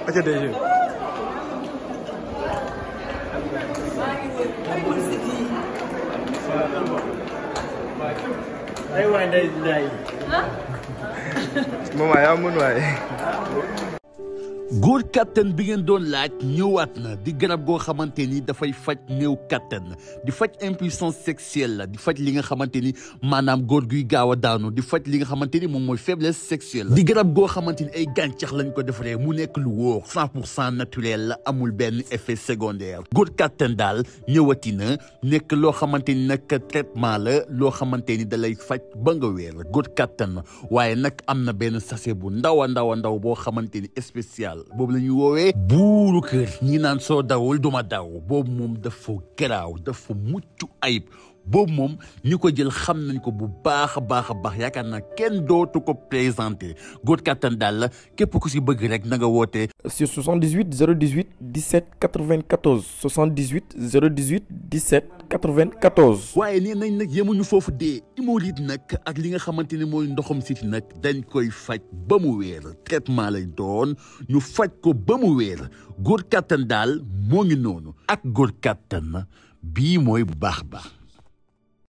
aca DG ay waay ndey ndey mama yaa mën waay góor kattan bi ngeen doon laaj ñëwaat na di garab goo xamante ni dafay faj néew kattan di faj impuissance sexuelle la di faj li nga xamante ni maanaam góor guy gaaw a daanu di faj li nga xamante ni moom mooy faiblesse sexuelle di garab goo xamante ni ay gàncax lañ ko defaree mu nekk lu wóor 100% naturel la amul benn effet secondaire góor kattan daal ñëwati na nekk loo xamante ni nag traitement la loo xamante ni da lay faj ba nga wéer góor kattan waaye nag am na benn sachet bu ndaw a ndaw boo xamante ni spécial boobu la ñuy woowee buuru kër ñi naan soo dawul duma daw boobu moom dafa garaaw dafa mucc ayib boobu moom ñi ko jël xam nañ ko bu baax a baax yaakaar naa kenn dootu ko présenté góor kattan daal la képp ku si bëgg rek na nga woote sur 78 018 17 94 78 018 17 94. waaye nee nañ nag yemuñu foofu dee hémorroïde nag ak li nga xamante ni mooy ndoxam siti nag dañ koy faj ba mu wéer traitement lay doon ñu faj ko ba mu wéer góor kattan daal moo ngi noonu ak góor kattan bii mooy bu baax